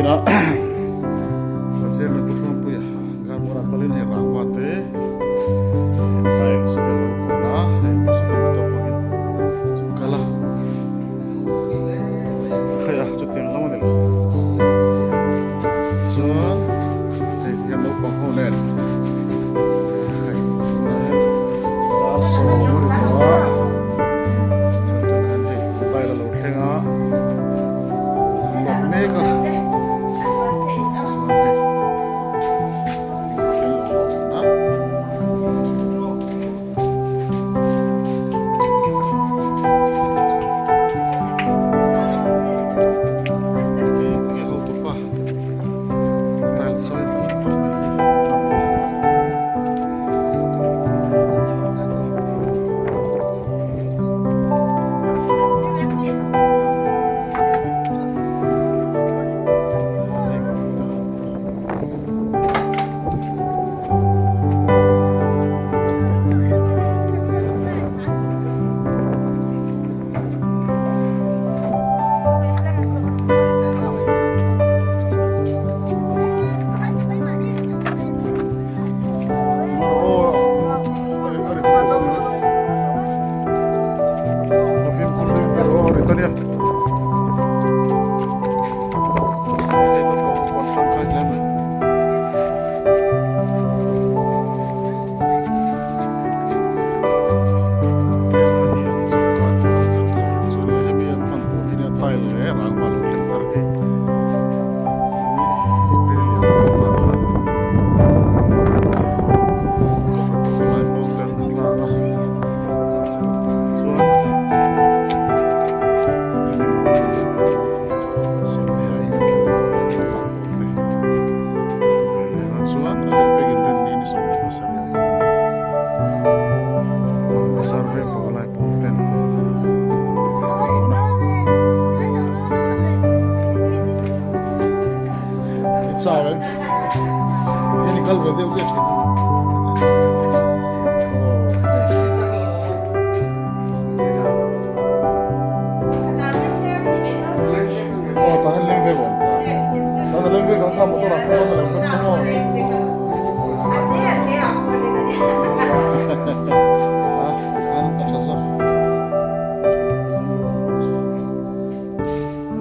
tunah kan chairman Pu Thluangpuia Garmura kalin hei rangva te tiles te a lo hawn a hei motor hmangin chu kal a khaih a chutiang lam a ni lo chuan hei ti hian naupang ho nen hei tunah hian dar sawm a ri tawh a chuan tunah hian hei tile a lo thleng a lawk mek a chuan hei.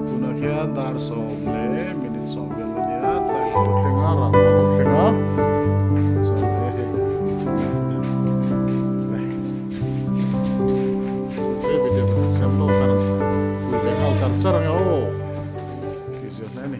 Tunah khian dar sawm leh minute sawm vel a nia tile a lo thleng a rang a lo thleng a chuan he hei he video kan siam lo khan pui leh nghal char char ang e aw tih zir hle a ni.